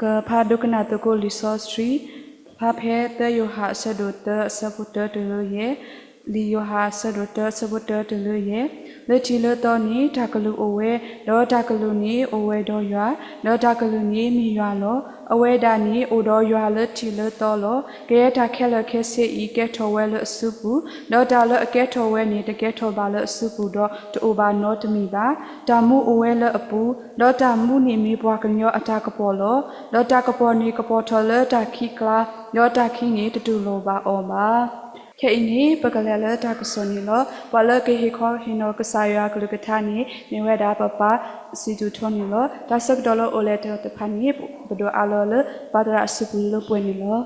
ပဖးဒိကနၣ်သကိးလံာ်စီဆှံ, ဖးဖဲသၢယိၤဟၣ်အဆၢဒိၣ်သၢအဆၢဖိတၢတုၤလၢယဲၢ်, လံာ်ယိၤဟၣ်အဆၢဒိၣ်သၢအဆၢဖိတၢတုၤလၢယဲၢ်, လၢထံးလၢသီန့ၣ် တၢ်ကလုၢ်အိၣ်ဝဲ, ဒီးတၢ်ကလုၢ်န့ၣ်အိၣ်ဝဲဒီးယွၤ, ဒီးတၢ်ကလုၢ်န့ၣ်မ့ၢ်ယွၤလီၤ. အဝဲဒၣ်န့ၣ်အိၣ်ဒီးယွၤလၢထံးလၢသီလီၤ. ကယဲၢ်တၢ်ခဲလၢာ်ခဲဆ့အံၤ ကဲထီၣ်ဝဲလၢအစုပူၤ, ဒီးတၢ်လၢအကဲထီၣ်ဝဲန့ၣ် တကဲထီၣ်ဘၣ်လၢအစုပူၤဒီး တအိၣ်ဘၣ်နီတမံၤဘၣ်. တၢ်မူအိၣ်ဝဲလၢအပူၤ, ဒီးတၢ်မူန့ၣ်မ့ၢ်ပှၤကညီအတၢ်ကပီၤလီၤ. ဒီးတၢ်ကပီၤန့ၣ်ကပီၤထီၣ်လၢတၢ်ခံးကျါ, ဒီးတၢ်ခံးန့ၣ်တတူၢ်လိာ်ဘၣ်အီၤဘၣ်. ခဲအံၤန့ၣ် ပကလဲၤလၢတၢ်ကစီၣ်န့ၣ်လီၤ. ပှၤလၢကဟ့ၣ်ခီဟ့ၣ်နီၤကစၢ်ယွၤအကလုၢ်ကထါန့ၣ် မ့ၢ်ဝဲဒၣ်ပပၢ်စံးသူၣ်ထီန့ၣ်လီၤ. တၢ်ဆၢကတီၢ်လၢအိၣ်လဲၣ်တတီၤတဖၣ်န့ၣ် ပဒိၣ်အးလီၤလၢပၢ်သရၣ်အစုပူၤလၢပှဲၤန့ၣ်လီၤ.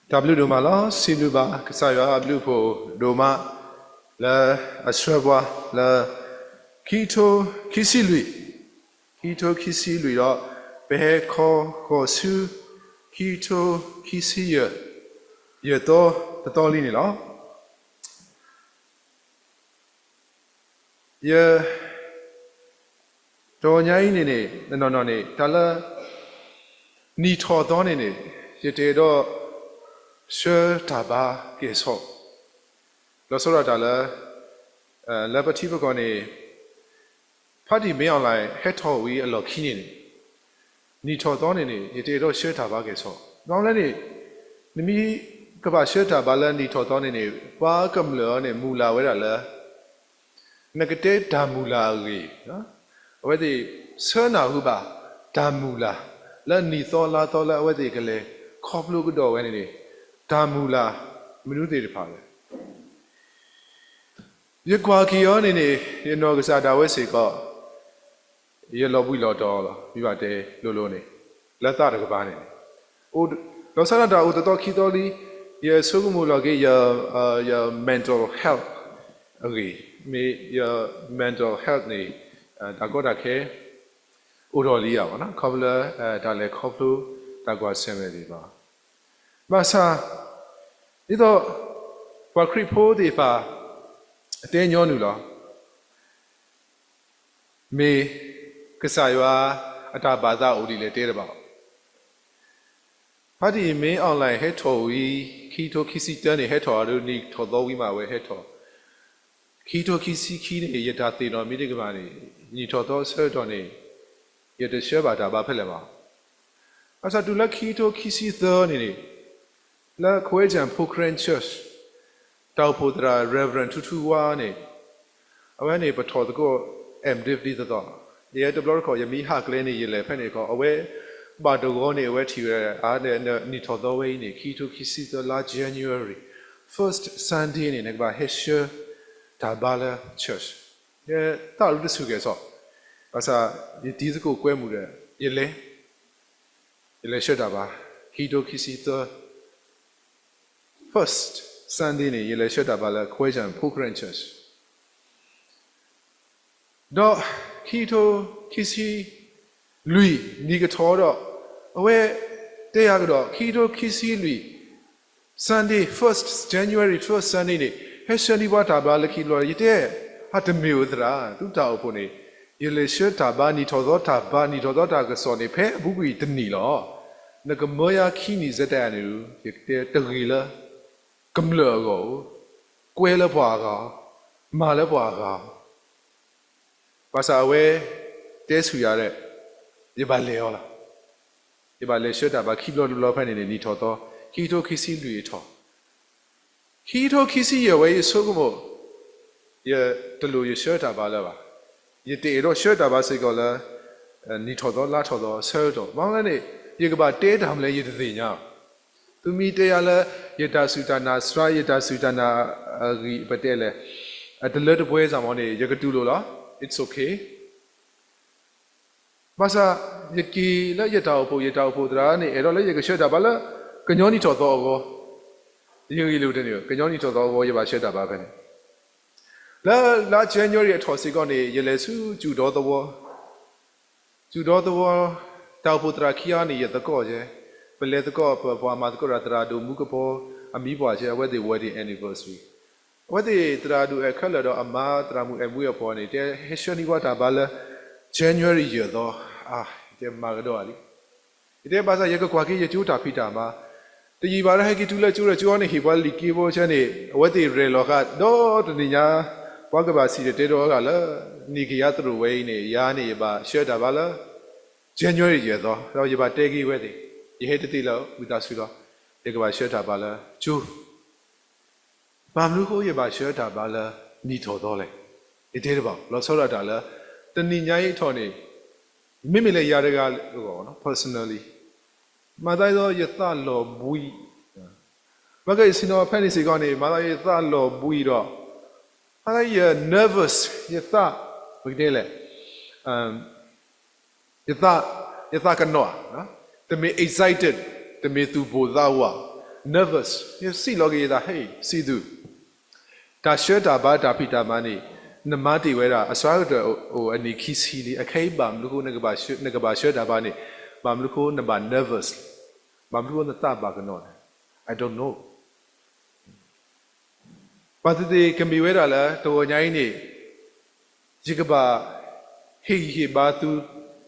တၢ်ဘျုးဒိၣ်မးလီၤ. စံးဘျုးဘၣ်ကစၢ်ယွၤအဘျုးအဖှိၣ်ဒိၣ်မး လၢအဆှၢပှၤလၢ ခံကထိခံဆံလွံၢ်, ခံကထိခံဆံလွံၢ်ဒီး ပဟဲခီဃီၤဆူ ခံကထိခံဆံယဲၢ်, ယဲၢ်သီတသီလံန့ၣ်လီၤ. ယ တဂီၤညါအံၤန့ၣ်န့ၣ် တနီၤနီၤန့ၣ် တၢ်လၢ နံၣ်ထီၣ်သီန့ၣ်န့ၣ် ယတအဲၣ်ဒိး ဆှၢတၢ်ဘါကဲၣ်ဆိး, လီၤဆီဒၣ်တၢ်လၢ လၢပထံပကီၢ်န့ၣ် ဖါတံၢ်မ့ၢ်အီၣ်လဲၣ် ဟဲထီၣ်ဝံၤအလီၢ်ခံန့ၣ်န့ၣ် နံၣ်ထီၣ်သီန့ၣ်န့ၣ် ယတအဲၣ်ဒိးဆှၢတၢ်ဘါကဲၣ်ဆိး. ဘၣ်မနုၤလဲၣ်န့ၣ် နမ့ၢ်ကဘၣ်ဆှၢတၢ်ဘါလၢနံၣ်ထီၣ်သီန့ၣ်န့ၣ် ပှၤကမျၢၢ်အံၤန့ၣ် မုၢ်လၢ်ဝဲဒၣ်လၢ နကတဲတၢ်မုၢ်လၢ်အဂ့ၢ်, အဝဲသ့ၣ်ဆၢနၢ်ဟူဘၣ် တၢ်မုၢ်လၢ် လၢနံၣ်သီလါသီလၢအဝဲသ့ၣ်ကလဲၤခီဖျိကဒီးဝဲန့ၣ်န့ၣ် တၢ်မုၢ်လၢ် မနုၤသ့ၣ်တဖၣ်လဲၣ်. ယကွၢ်က့ၤအီၤန့ၣ်န့ၣ် ယနီၢ်ကစၢ်ဒၣ်ဝဲစ့ၢ်ကီး ယလီၤဘှံးလီၤတီၤလီၤ. မ့ၢ်ဘၣ်တဲလိၤလိၤန့ၣ် လၢသးတကပၤန့ၣ်န့ၣ် လီၤဆီဒၣ်တၢ်အိၣ်တသီခံသီလံ, ယဆိကမိၣ်လီၤက့ၤ ယ mental health အဂ့ၢ်, မ့ၢ်ယ mental health န့ၣ် တၢ်ကီတၢ်ခဲ အိၣ်ထီၣ်လံဧါဘၣ်, ခီဖျိလၢ တၢ်လဲၤခီဖျိ တၢ်ကွၢ်ဆၢၣ်မဲာ်သ့ၣ်တဖၣ်, ဘၣ်ဆၣ် ဒ်သိး ပှၤခရံာ်ဖိသ့ၣ်တဖၣ် အတဲညီနုၢ်လီၤ. မ့ၢ်ကစၢ်ယွၤအတၢ်ဘၣ်သးအိၣ်ဒ်လဲၣ်တဲတဘၣ်. ဖါတံၢ်မ့ၢ်အီၣ်လဲၣ် ဟဲထီၣ်ဝံၤ ခံကထိခံဆံတၢန့ၣ် ဟဲထီၣ်ဒီး နံၣ်ထီၣ်သီဝံၤမး အဝဲဟဲထီၣ်, ခံကထိခံဆံခံန့ၣ် ယတၢ်သ့ၣ်နီၣ်မ့ၢ်တကမၣ်န့ၣ် နံၣ်ထီၣ်သီဆၢကတီၢ်န့ၣ် ယတဆှၢဘၣ်တၢ်ဘါဖဲလဲၣ်ဘၣ်. ဘၣ်ဆၣ်တုၤလၢခံကထိခံဆံသၢန့ၣ်န့ၣ် လၢ Korean Church တၢ်အိၣ်ဖှိၣ်သရၣ် Reverend ထူထူဝါန့ၣ် အဝဲန့ၣ်ပထီၣ်သကိး MDiv ဒ်သိးသိး, ယဲတဘျီတခီၣ် ယမ့ၢ်ဟးကျဲန့ၣ် ယလဲၤဖဲန့ၣ်ခီ အဝဲဘၣ်တဂီၤန့ၣ် အဝဲထံၣ်ဝဲဒၣ် အါ နံၣ်ထီၣ်သီဝဲအံၤန့ၣ် ခံကထိခံဆံသၢလါ January first Sunday န့ၣ် နကဘၣ်ဟဲဆှၢတၢ်ဘါလၢ church, ယသးအိၣ်တဆူၣ်ကဲၣ်ဆိး, ဘၣ်ဆၣ်ယတံၤသကိးကွဲမုာ်ဒီး ယလဲၤ ယလဲၤဆှၢတၢ်ဘါ, ခံကထိခံဆံသၢ first Sunday န့ၣ် ယလဲၤဆှၢတၢ်ဘါလၢ Korean Church ဒီး ခံကထိခံဆံလွံၢ် နံၣ်ကထီၣ်ဒီး အဝဲတဲယၤကဒီး ခံကထိခံဆံလွံၢ် Sunday first January first Sunday န့ၣ် ဟဲဆှၢန့ၢ်ပှၤတၢ်ဘါလၢခံတဘျီ, ယတဲ အတမ့ၢ်ဧိၤသရၣ်, သုတၢ်အိၣ်ဖှိၣ်န့ၣ် ယလဲၤဆှၢတၢ်ဘါ နံၣ်ထီၣ်သီတၢ်ဘါ နံၣ်ထီၣ်သီတၢ်ကစီၣ်န့ၣ် ဖဲအပူၤကွံာ်တနံၣ်လီၤ. နကမၢယၤခံနံၣ် စတဲယၤန့ၣ် ယတဲတဂ့ၤလၢ ကမျၢၢ်အဂီၢ်ဧိၤ, ကွဲလၢပှၤအဂၤဧိၤ, မၤလၢပှၤအဂၤဧိၤ, ဘၣ်ဆၣ်အဝဲတဲဆူၣ်ယၤဒီး ယဘၣ်လဲၤအီၤလီၤ. ယဘၣ်လဲၤဆှၢတၢ်ဘါခံဘျီတဘျီဖဲန့ၣ်န့ၣ် နံၣ်ထီၣ်သီ ခံကထိခံဆံလွံၢ်အထီၣ်, ခံကထိခံဆံယဲၢ်ဝဲ ယဆိကမိၣ် ယတလိၣ်ယဆှၢတၢ်ဘါလၢၤဘၣ်. ယတအဲၣ်ဒိးဆှၢတၢ်ဘါစ့ၢ်ကီးလၢ နံၣ်ထီၣ်သီလါထီၣ်သီအဆၢကတီၢ်, ဘၣ်မနုၤလဲၣ်န့ၣ် ယကဘၣ်တဲတၢ်မနုၤလဲၣ် ယတသ့ၣ်ညါဘၣ်. သုမ့ၢ်တဲယၤလၢ ယတၢ်စူၢ်တၢ်နာ်စှၤ ယတၢ်စူၢ်တၢ်နာ်အဂံၢ်ပတဲလဲၣ် တလၢတပှဲၤစ့ၢ်မီၤန့ၣ် ယကတူၢ်လိာ်လီၤ. It's okay. ဘၣ်ဆၣ် ယက့ၤလၢယတၢ်အိၣ်ဖှိၣ် ယတၢ်အိၣ်ဖှိၣ်သရၣ်န့ၣ် အဲၣ်ဒိးလၢယကဆှၢတၢ်ဘါလၢ ကညီနံၣ်ထီၣ်သီအဂီၢ်, ယဂ့ၢ်လိာ်တန့ၢ် ကညီနံၣ်ထီၣ်သီအဂီၢ် ယဘၣ်ဆှၢတၢ်ဘါဖဲန့ၣ်, လၢလါ January အထီၣ်စ့ၢ်ကီးန့ၣ် ယလဲၤဆူစူၣ်ဒီသဝီ, စူၣ်ဒီသဝီ တၢ်အိၣ်ဖှိၣ်သရၣ်ခံဂၤန့ၣ် ယသကိးယဲ, ပလဲၤသကိး ပပှၤမၤသကိးတၢ် သရၣ်ဒိၣ်မူကပီၤ အမံၤပှၢ်ယဲ အဝဲသ့ၣ် wedding anniversary, အဝဲသ့ၣ်သရၣ်ဒိၣ်အဲၣ်ခဲလၢာ်ဒီးအမါသရၣ်မုၣ်အဲၣ်မူအဲၣ်ဖှီၣ်န့ၣ် တဲဟဲဆှၢန့ၢ်ပှၤတၢ်ဘါလၢ January ယဲၢ်သီ, အါ ယတဲမၤကဒီးလံ. ယတဲဘၣ်ဆၣ် ယကကွၢ်က့ၤယကၠိတၢ်ဖံးတၢ်မၤ, တယံာ်ဘၣ်ဒီး ဟဲက့ၤတုၤလၢကၠိဒီး ကၠိအံၤန့ၣ် ဟ့ၣ်ပှၤလံာ်က့ဖိဆၢန့ၣ် အဝဲသ့ၣ်ရဲၣ်လီၤဃာ် ဒီးတနံၤညါ ပှၤကဘၣ်စံၣ်တဲၤတဲလီၤအဂၤလၢ နံၣ်ကယၤသရိာ်ဝဲအံၤန့ၣ် ယၤန့ၣ် ယဘၣ်ဆှၢတၢ်ဘါလၢ January ယဲၢ်သီ ဒီးယဘၣ်တဲက့ၤဝဲသ့ၣ်, ယဟဲတသ့လၢဝံသးစူၤလီၤ. ယကဘၣ်ဆှၢတၢ်ဘါလၢကၠိ ဘၣ်မနုၤအဃိယဘၣ်ဆှၢတၢ်ဘါလၢနံၣ်ထီၣ်သီလဲၣ်. ယတဲတဘၣ် လီၤဆီဒၣ်တၢ်လၢ တနံၤညါအံၤအထီၣ်န့ၣ် မ့မ့ၢ်လၢယၤတဂၤအဂီၢ် personally မၤသးဒ်သိးယသးလီၤဘှံး, ဘၣ်က့ယဆ့ၣ်နီၤဖဲန့ၣ်စ့ၢ်ကီးန့ၣ် မၤသးယသးလီၤဘှံးဒီး မၤသးယ nervous ယသး ပကတဲလဲၣ် ယသး ယသးကနီၣ်, တမ့ၢ် excited, တမ့ၢ်သူၣ်ဘိၣ်သးဝး, nervous, ယစံးလီၤက့ၤယသး ဟ့ၣ် စံးသူၣ်, တၢ်ဆှၢတၢ်ဘါတၢ်ဖံးတၢ်မၤန့ၣ် နမၤတ့ၢ်ဝဲဒၣ် အစှၤကတၢၢ်အိၣ်အနံၣ်ခံဆံလံ, အခဲအံၤဘၣ်မနုၤအဃိ နကဘၣ်ဆှၢတၢ်ဘါန့ၣ် ဘၣ်မနုၤအဃိနဘၣ် nervous, ဘၣ်မနုၤအဃိနသးဘၣ်ကနီၣ်န့ၣ် I don't know. ဘၣ်သ့ၣ်သ့ၣ်ကမ့ၢ်ဝဲဒၣ်လၢ တဂီၤညါအံၤန့ၣ် ယကဘၣ်ဟ့ၣ်ဂံၢ်ဟ့ၣ်ဘါသု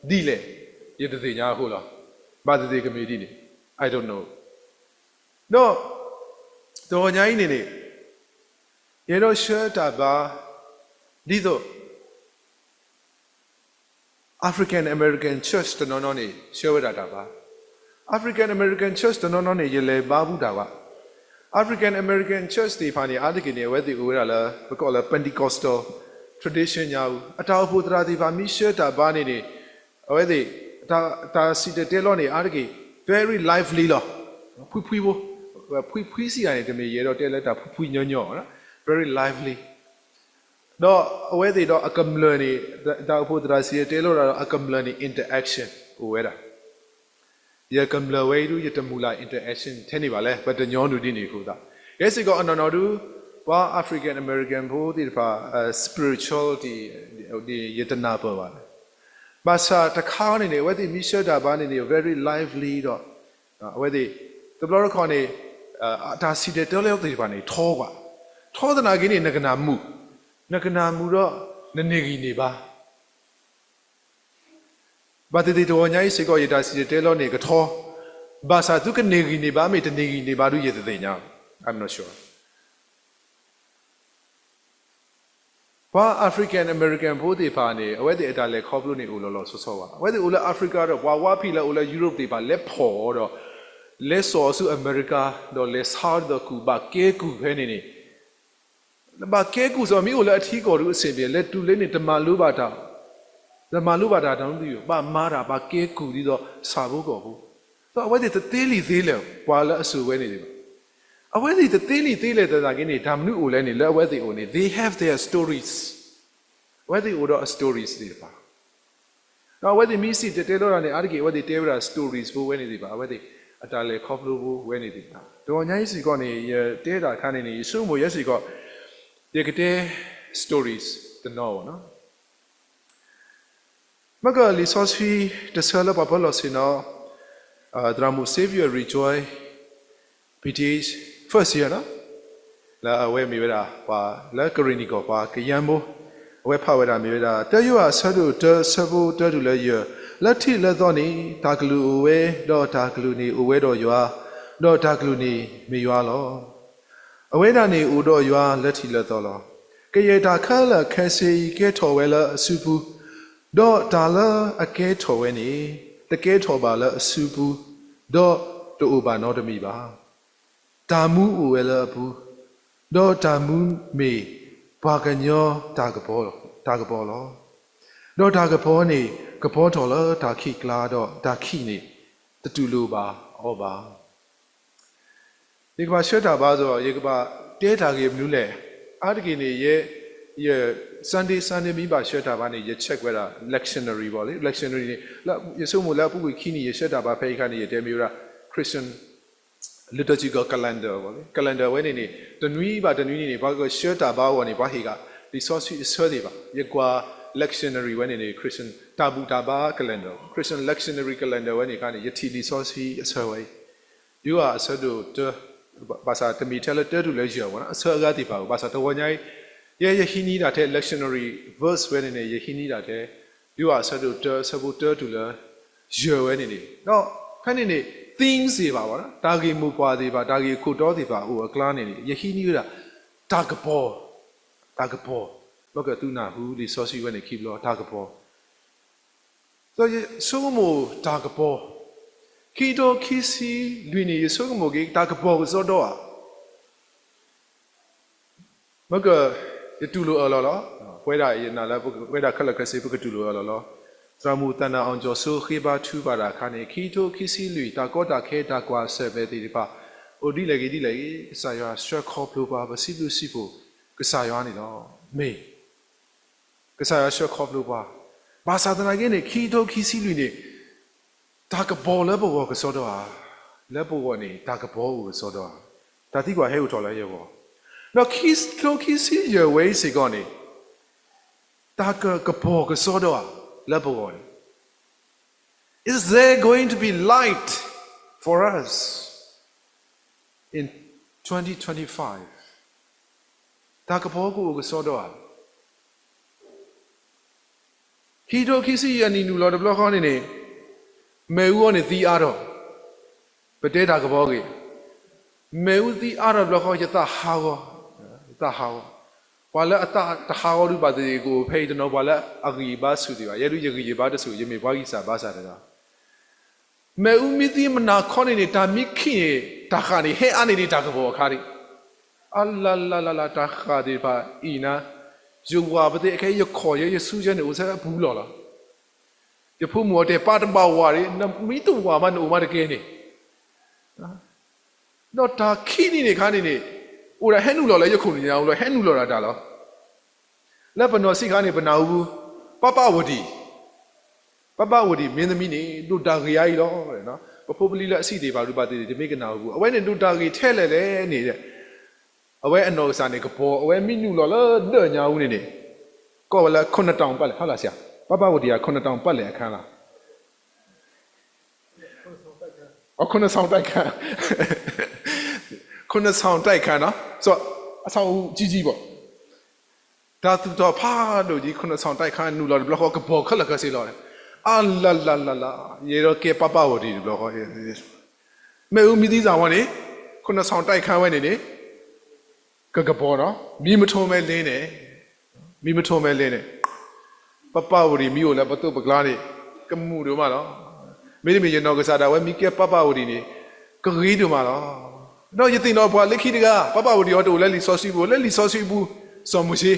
ဒ်လဲၣ် ယတသ့ၣ်ညါအဃိလီၤ. ဘၣ်သ့ၣ်သ့ၣ်ကမ့ၢ်ဒ်န့ၣ် I don't know. ဒီး တဂီၤညါအံၤန့ၣ်န့ၣ် ယအဲၣ်ဒိးဆှၢတၢ်ဘါ ဒ်သိး African American Church တနီၤနီၤန့ၣ် ဆှၢဝဲဒၣ်တၢ်ဘါ. African American Church တနီၤနီၤန့ၣ် ယလဲၤဘါဘူးတၢ်ဘၣ်. African American Church သ့ၣ်တဖၣ်န့ၣ် အါတက့ၢ်န့ၣ် အဝဲသ့ၣ်အိၣ်ဝဲဒၣ်လၢ ပကိးလၢ Pentecostal tradition ညါအူ, အတၢ်အိၣ်ဖှိၣ်သရၣ်သ့ၣ်တဖၣ်မ့ၢ်ဆှၢတၢ်ဘါန့ၣ်န့ၣ် အဝဲသ့ၣ် တၢ်စံၣ်တဲၤတဲလီၤန့ၣ် အါတက့ၢ် very lively လီၤ. ဖှံဖှံဖိ, ဖှံဖှံစံးတၢ်န့ၣ် တမ့ၢ်ယအဲၣ်ဒိးတဲလၢတၢ်ဖှံဖှံညီညီ, very lively ဒီးအဝဲသ့ၣ်ဒီးအကမျၢၢ်န့ၣ် တၢ်အိၣ်ဖှိၣ်သရၣ်စံၣ်တဲၤတဲလီၤဒီးအကမျၢၢ်န့ၣ် interaction အိၣ်ဝဲဒၣ်. ယကမျၢၢ်ဝဲအံၤဒု ယတမုၢ်လၢ် interaction ထဲန့ၣ်ဘၣ်လဲၣ်, ပတညီနုၢ်ဒ်န့ၣ်အဃိသတး. ယဲစ့ၢ်ကီးအနီၢ်နီၢ်ဒု ပှၤ African American ဖိသ့ၣ်တဖၣ် spirituality ဒ်ယတနၢ်ပၢၢ်ဘၣ်. ဘၣ်ဆၣ်တခါန့ၣ်န့ၣ် အဝဲသ့ၣ်မ့ၢ်ဆှၢတၢ်ဘါန့ၣ်န့ၣ် very lively ဒီး အဝဲသ့ၣ် တဘျီတခီၣ်န့ၣ် အတၢ်စံၣ်တဲၤတဲလီၤသ့ၣ်တဖၣ်န့ၣ် ထီကွၢ်, ထီသနာ်က့န့ၣ် နကနၢ်မုာ်, နကနၢ်မုာ်ဒီး နန့ၢ်ဂံၢ်န့ၢ်ဘါ ဘၣ်သ့ၣ်သ့ၣ်တဂီၤညါအံၤစ့ၢ်ကီး ယတၢ်စံၣ်တဲၤတဲလီၤန့ၣ်ကထီ, ဘၣ်ဆၣ်သုကန့ၢ်ဂံၢ်န့ၢ်ဘါ မ့ၢ်တန့ၢ်ဂံၢ်န့ၢ်ဘါဒု ယတသ့ၣ်ညါ, I'm not sure. ပှၤ African American ဖိသ့ၣ်တဖၣ်န့ၣ် အဝဲသ့ၣ်အတၢ်လဲၤခီဖျိန့ၣ် အိၣ်လီၤလီၤဆီဆီဘၣ်. အဝဲသ့ၣ်အိၣ်လၢ Africa ဒီး ပှၤဝါဖံးလၢအိၣ်လၢ Europe သ့ၣ်တဖၣ် လဲၤဖီၣ်ဒီး လဲၤစိာ်ဆူအမဲရကၤ ဒီးလဲၤဆါဒ်သိးကူၣ် ဘၣ်ကဲကူၣ်ဖဲန့ၣ်န့ၣ် ဘၣ်ကဲကူၣ်စ့ၢ်ကီး မ့ၢ်အိၣ်လၢအထံကီၢ်ဒု အဆင်ပြေ, လဲၤတုၤလၢန့ၣ် တမၤလိဘၣ်တၢ်, တမၤလိဘၣ်တၢ်တမံၤ, ဘၣ်မၤတၢ် ဘၣ်ကဲကူၣ်ဒ်သိးဆၣ်ဖိကီၢ်ဖိ, ဒီးအဝဲသ့ၣ်တသ့လံာ်သ့လဲၣ် ပှၤလၢအစိာ်ဝဲန့ၣ်သ့ၣ်တဖၣ်, အဝဲသ့ၣ်တသ့လံာ်သ့လဲၣ်သနာ်က့န့ၣ် တၢ်မနုၤအိၣ်လဲၣ်န့ၣ် လၢအဝဲသ့ၣ်အအိၣ်န့ၣ် they have their stories, အဝဲသ့ၣ်အိၣ်ဒီးအ stories သ့ၣ်တဖၣ် ဒီးအဝဲသ့ၣ်မ့ၢ်စံၣ်တဲၤတဲလီၤတၢ်န့ၣ် အါတက့ၢ်အဝဲသ့ၣ်တဲဝဲဒၣ် stories ဖိဝဲန့ၣ်သ့ၣ်တဖၣ်, အဝဲသ့ၣ်အတၢ်လဲၤခီဖျိဖိဝဲန့ၣ်သ့ၣ်တဖၣ်. တဂီၤညါအံၤစ့ၢ်ကီးန့ၣ် ယတဲတၢ်အခါန့ၣ်န့ၣ် ယဆိကမိၣ်ယဲစ့ၢ်ကီး ယကတဲ stories တနီၤဘၣ်နီၤ. မ့ၢ်ကလံာ်စီဆှံတဆၢလၢပှၤပၢၤလီၢ်ဆ့ၣ်နီၤ သရၣ်မုၣ် Xavier Rejoice, B Th, first year နီၤ, လၢအဝဲမ့ၢ်ဝဲဒၣ် ပှၤလၢကရ့ၣ်နံၣ်ကီၢ်ပှၤကယၤမိၢ်, အဝဲဖးဝဲဒၣ်မ့ၢ်ဝဲဒၣ် တၢယိၤဟၣ်အဆၢဒိၣ်တၢ အဆၢဖိတၢတုၤလၢယဲၢ်, လၢထံးလၢသီန့ၣ် တၢ်ကလုၢ်အိၣ်ဝဲ, ဒီးတၢ်ကလုၢ်န့ၣ်အိၣ်ဝဲဒီးယွၤ, ဒီးတၢ်ကလုၢ်န့ၣ်မ့ၢ်ယွၤလီၤ. အဝဲဒၣ်န့ၣ်အိၣ်ဒီးယွၤလၢထံးလၢသီလီၤ. ကယဲၢ်တၢ်ခဲလၢာ်ခဲဆ့အံၤ ကဲထီၣ်ဝဲလၢအစုပူၤ, ဒီးတၢ်လၢအကဲထီၣ်ဝဲန့ၣ် တကဲထီၣ်ဘၣ်လၢအစုပူၤ, ဒီးတအိၣ်ဘၣ်နီတမံၤဘၣ်. တၢ်မူအိၣ်ဝဲလၢအပူၤ, ဒီးတၢ်မူမ့ၢ်ပှၤကညီတၢ်ကပီၤလီၤ, တၢ်ကပီၤလီၤ. ဒီးတၢ်ကပီၤန့ၣ် ကပီၤထီၣ်လၢတၢ်ခံးကျါ, ဒီးတၢ်ခံးန့ၣ် တတူၢ်လိာ်ဘၣ်အီၤဘၣ်. ယကဘၣ်ဆှၢတၢ်ဘါဒီး ယကဘၣ်တဲတၢ်ဂ့ၢ်မနုၤလဲၣ်. အါတက့ၢ်န့ၣ် ယဲ, ယ Sunday Sunday မ့ၢ်ဘၣ်ဆှၢတၢ်ဘါန့ၣ် ယ check ဝဲဒၣ် lectionary ဘၣ်လံ. Lectionary န့ၣ် လၢယဆိကမိၣ်လၢအပူၤကွံာ်ခံနံၣ် ယဆှၢတၢ်ဘါဖဲအံၤအခါန့ၣ် ယတဲမ့ၢ်ဝဲဒၣ် Christian liturgical calendar ဘၣ်လံ. Calendar ဝဲန့ၣ်န့ၣ် တနွံဘၣ်တနွံန့ၣ်န့ၣ် ပှၤကဆှၢတၢ်ဘါအဂီၢ်န့ၣ် ပှၤဟ့ၣ်က့ၤလံာ်စီဆှံအဆၢသ့ၣ်တဖၣ်. ယကွၢ် lectionary ဝဲန့ၣ်န့ၣ် Christian တၢ်ဘူၣ်တၢ်ဘါ calendar, Christian lectionary calendar ဝဲန့ၣ်အခါန့ၣ် ယထံၣ်လံာ်စီဆှံအဆၢဝဲအံၤ ယိၤဟၣ်အဆၢဒိၣ်တၢ, ဘၣ်ဆၣ်တမ့ၢ်ထဲလၢတၢတုၤလၢယဲၢ်ဘၣ်နီၤ, အဆၢအဂၤသ့ၣ်တဖၣ်ဧိၤ, ဘၣ်ဆၣ်တဂီၤညါအံၤ ယဲယဟံးန့ၢ်ဒၣ်ထဲ lectionary verse ဝဲန့ၣ်န့ၣ် ယဟံးန့ၢ်ဒၣ်ထဲ ယိၤဟၣ်အဆၢဒိၣ်တၢ အဆၢဖိတၢတုၤလၢယဲၢ်ဝဲန့ၣ်န့ၣ်, ဒီး ဖဲန့ၣ်န့ၣ် သံစ့ၢ်ဘၣ်ဘၣ်, တၢ်ဂ့ၢ်မိၢ်ပှၢ်သ့ၣ်တဖၣ် တၢ်ဂ့ၢ်အခိၣ်တီသ့ၣ်တဖၣ်အိၣ်အကျါန့ၣ်န့ၣ် ယဟံးန့ၢ်ဝဲဒၣ် တၢ်ကပီၤ, တၢ်ကပီၤ, ပကသူနၢ်ဟူလံာ်စီဆှံဝဲန့ၣ်ခံဘျီ တၢ်ကပီၤ, ဒီးယဆိကမိၣ်တၢ်ကပီၤ, ခံကထိခံဆံလွံၢ်န့ၣ် ယဆိကမိၣ်က့ၤ တၢ်ကပီၤကစီဒီဧါ မ့ၢ်က ယတူၢ်လိာ်အၢၣ်လီၤလီၤ. ပဝဲဒၣ်ယနာ်လၢ ပဝဲဒၣ်ခဲလၢာ်ခဲဆ့ ပကတူၢ်လိာ်အၢၣ်လီၤလီၤ. သရၣ်မုၣ်သနၣ်အီၣ်ကၠီၤစိ ဃ့ဘါထုကဖၣ်တၢ်အခါန့ၣ် ခံကထိခံဆံလွံၢ် တၢ်ကီတၢ်ခဲ တၢ်ကွၢ်ဆၢၣ်မဲာ်သ့ၣ်တဖၣ် အိၣ်ဒ်လဲၣ်ဂ့ၤဒ်လဲၣ်ဂ့ၤ ကစၢ်ယွၤဆှၢခီဖျိပှၤ ပစံးဘျုးစံးဖှိၣ် ကစၢ်ယွၤန့ၣ်လီၤ. မ့ၢ် ကစၢ်ယွၤဆှၢခီဖျိပှၤ, ဘၣ်ဆၣ်သနာ်က့န့ၣ် ခံကထိခံဆံလွံၢ်န့ၣ် တၢ်ကပီၤလၢပဂီၢ်ကစီဒီဧါ, လၢပဂီၢ်န့ၣ် တၢ်ကပီၤအိၣ်ကစီဒီဧါ, တၢ်သံကွၢ်ဟဲအိၣ်ထီၣ်လၢယဂီၢ်, ဒီးခံကထိခံဆံယဲၢ်ဝဲအံၤစ့ၢ်ကီးန့ၣ် တၢ်က ကပီၤကစီဒီဧါ လၢပဂီၢ်န့ၣ် Is there going to be light for us in twenty twenty-five? တၢ်ကပီၤကအိၣ်ကစီဒီဧါ ခံကထိခံဆံယဲၢ်နံၣ်နုာ်လီၤတဘျီဃီန့ၣ်န့ၣ် မ့ၣ်အူအီၤန့ၣ်သံအါထီၣ်, ပတဲတၢ်ကပီၤဂ့ၤ, မ့ၣ်အူသံအါထီၣ်တဘျီဃီ ယသးဟးဂီၤ, ယသးဟးဂီၤ, ပှၤလၢအသးတဟးဂီၤဒုးဘၣ်သ့ၣ်သ့ၣ်ကအိၣ်ဖဲအံၤတနီၤ ပှၤလၢအဂံၢ်ဘါဆူၣ်သ့ၣ်တဖၣ်, ယဲဒုးယဂံၢ်ယဘါတဆူၣ် ယမ့ၢ်ပှၤဂံၢ်စၢ်ဘါစၢ်တဂၤ မ့ၣ်အူမ့ၢ်သံမုၢ်နၤခီန့ၣ်န့ၣ် တၢ်မ့ၢ်ခံးန့ၣ် တၢ်ဃၣ်န့ၣ် ဟဲအါန့ၢ်ဒံးတၢ်ကပီၤအခါဒံး, အလၤလၤလၤလၤ တၢ်ဃၣ်သ့ၣ်တဖၣ်အံၤနၤ, ယဝၤပသ့ၣ်အခဲ ယခီၣ်ယဲ ယဆူယဲန့ၣ် အိၣ်ဆဲအပူၤလီၤလီၤ. ယဖိမုၣ်အီၤတဲ ပၢ်တဘၣ်ဝၤဒံး, နမ့ၢ်တဝၤမး နအိၣ်မးတကဲန့ၣ် ဒီးတၢ်ခံးန့ၣ်န့ၣ်ခါန့ၣ်န့ၣ် အိၣ်ဒၣ်ဟဲနုာ်လီၤလၢယခိၣ်နူာ်ညါအိၣ်လီၤ ဟဲနုာ်လီၤဒၣ်တၢ်လီၤ. လၢပနီၢ်ဆံးခါန့ၣ် ပနၢ်ဟူပူၤ ပၢ်ပၢ်ဝတံၤ, ပၢ်ပၢ်ဝတံၤမင်းသမီးန့ၣ် ဒိၣ်တၢ်ဂ့ၤအါအံၤလီၤ. ပဖိပလံၤလၢအဆံးသ့ၣ်တဖၣ်ဒုးဘၣ်သ့ၣ်သ့ၣ် တမ့ၢ်ကနၢ်ဟူပူၤ အဝဲန့ၣ်ဒိၣ်တၢ်ဂ့ၤထဲလဲၣ်လဲၣ်န့ၣ် အဝဲအနီၢ်ကစၢ်န့ၣ် ကပီၤ အဝဲမ့ၢ်နုာ်လီၤလၢဒၢးညါအူန့ၣ်န့ၣ် ကိးဝဲလၢခိၣ်နတီၣ်ပာ်လဲၣ် ဟါလၢ်စ့ၢ်, ပၢ်ပၢ်ဝတံၤဧါ ခိၣ်နတီၣ်ပာ်လဲၣ်အခါလီၤ. အခိၣ်နတီၣ်တၢ်ခါ, ခိၣ်နတီၣ်တၢ်ခါနီၤ, စီၤအဆၣ်အူကံကံဘၣ်, တၢ်သူၣ်ထီၣ်ဖးဒိၣ်ကံ ခိၣ်နတီၣ်တၢ်ခါနုာ်လီၤတဘျီဃီ ကပီၤခဲလၢာ်ခဲဆ့လီၤ. အလၤလၤလၤလၤ, ယဲဒီးကဲပၢ်ပၢ်ဝတံၤတဘျီဃီ မ့ၣ်အူမ့ၢ်သံစၢ်ဝဲန့ၣ် ခိၣ်နတီၣ်တၢ်ခါဝဲန့ၣ်န့ၣ် ကကပီၤနီၤ, မံမထိမဲလဲန့ၣ်, မံမထိမဲလဲန့ၣ်, ပၢ်ပၢ်ဝတံၤမ့ၢ်အိၣ်လၢပသိးပကျါန့ၣ် ကမုာ်ဒိၣ်မးလီၤ. မ့တမ့ၢ်ယနီၢ်ကစၢ်ဒၣ်ဝဲမ့ၢ်ကဲပၢ်ပၢ်ဝတံၤန့ၣ် ကဂ့ၤဒိၣ်မးလီၤ. ဒီးယသ့ၣ်နီၣ်ပှၤလၢခံတဂၤ ပၢ်ပၢ်ဝတံၤအီၤတအိၣ်လၢလံာ်စီဆှံပူၤ လၢလံာ်စီဆှံပူၤ စီၤမိၤၡ့